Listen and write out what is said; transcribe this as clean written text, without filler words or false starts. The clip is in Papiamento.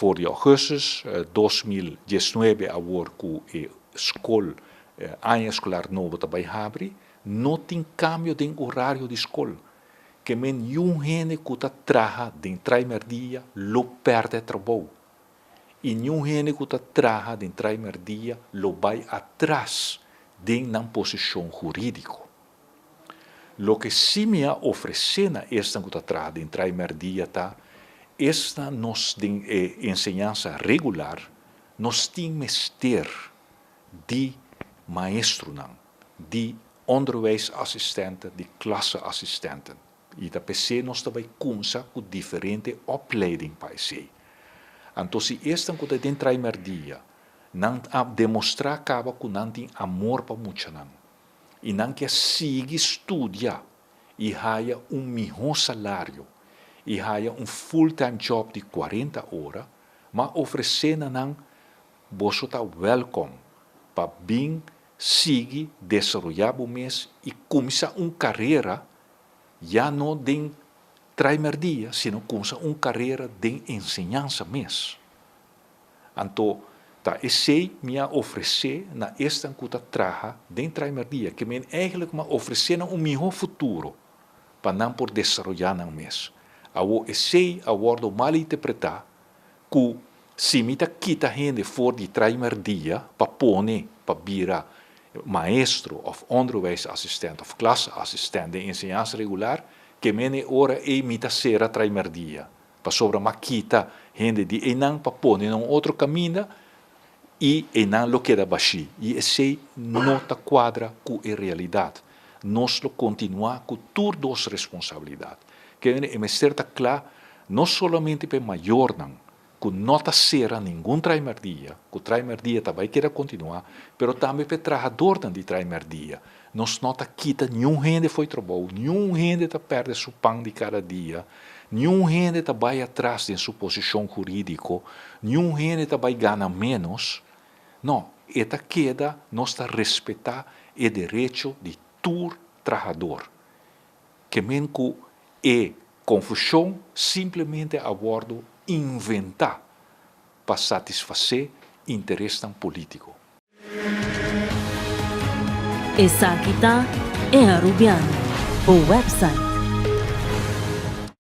For di augustus 2019 awor ku e skol aña eskolar nobo ta bai habri, no tin kambio den orario di skol. Ke men niun hende ku ta traha den Traimerdia lo pèrdè trabou. I niun hende ku ta traha den Traimerdia lo bai atras den nan posishon hurídiko. Loke sí mi a ofresé na esnan ku ta traha den Traimerdia ta, esnan nos den e enseñansa regular, nos tin mester di maestronan, di onderwijsassistenten, di klasseassistenten. I ta p'esei nos ta bai kumsa ku diferente opleiding pa esei. Anto si esnan ku ta den Traimerdia, nan a demostrá kaba ku nan tin amor pa muchanan i nan ke sigui studia i haya un mihó salario i haya un fulltime job di 40 ora, m'a ofresé na nan, Boso ta wèlkòm pa bin sigui desaroyá bo mes i kuminsá un karera, ya no den Traimerdia, sino kuminsá un karera den enseñansa mes. Anto ta esei mi a ofresé na esnan ku ta traha den Traimerdia, ke men eigentlik mi a ofresé nan un mihó futuro pa nan por desaroyá nan mes. Awor esei a wòrdu malinterpretá ku si mi ta kita hende for di Traimerdia pa pone pa bira maestro òf onderwijsassistent òf klasassistent den enseñansa regular, ke men e ora ei mi ta sera Traimerdia, pasobra m'a kita hende di einan pa pone na un otro kaminda i einan lo keda bashí. I esei no ta kuadra ku e realidat. Nos lo kontinuá ku tur dos responsabilidat. Ke e mester ta kla no solamente pa e mayornan ku no ta sera ningun Traimerdia, ku Traimerdia ta bai keda kontinuá, pero tambe pa e trahadornan di Traimerdia. Nos no ta kita niun hende fo'i trabou, niun hende ta pèrdè su pan di kada dia, niun hende ta bai atras den su posishon hurídiko, niun hende ta bai gana ménos. No, e ta keda, nos ta respetá e derecho di tur trahador. Ke men ku e konfushon simplemente a wòrdu inventá pa satisfasé interesnan polítiko. Esaki ta E Arubiano, bo website.